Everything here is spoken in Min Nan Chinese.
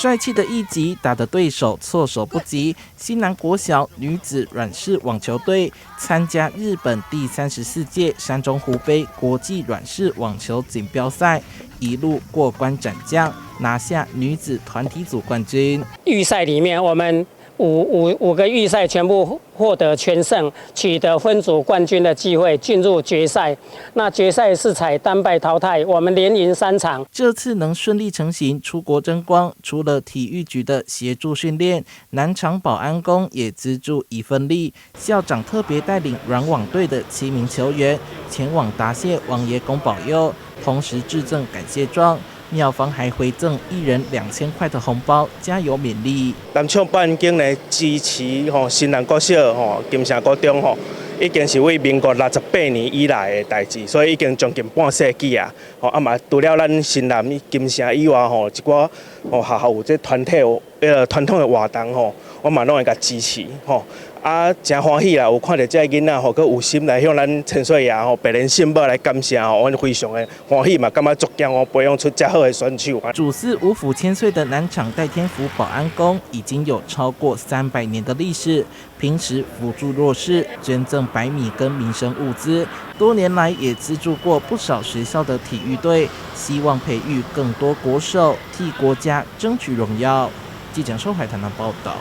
帥氣的一擊打得對手措手不及。新南國小女子軟式網球隊參加日本第34屆山中湖杯國際軟式網球錦標賽，一路過關斬將，拿下女子團體組冠軍。預賽裡面，我們五個預賽全部獲得全勝，取得分組冠軍的機會，進入決賽。那決賽是採單敗淘汰，我們連贏三場。這次能順利成行出國爭光，除了體育局的協助訓練，南廠保安宮也資助一份力。校長特別帶領軟網隊的七名球員前往答謝王爺公保佑，同時致贈感謝狀。廟方還回贈一人2000塊的紅包，加油勉勵。南廠保安宮呢支持吼新南國小吼金城國中吼，已經是為民國68年以來的代誌，所以已經將近半世紀啊。吼啊嘛，除了咱新南金城以外吼，一寡吼學校有這團體彼個傳統的活動吼，我嘛攏會共支持吼。啊，誠歡喜啦！有看著這个囡仔吼，閣有心來向咱千歲爺吼、白蓮聖母來感謝吼，阮非常的歡喜嘛，感覺足驕傲，培養出遮好的選手。主祀五府千歲的南廠代天府保安宮已經有超過300年的歷史，平時扶助弱勢，捐贈白米跟民生物資，多年來也資助過不少學校的體育隊，希望培育更多國手，替國家爭取榮耀。記者收海台南報道。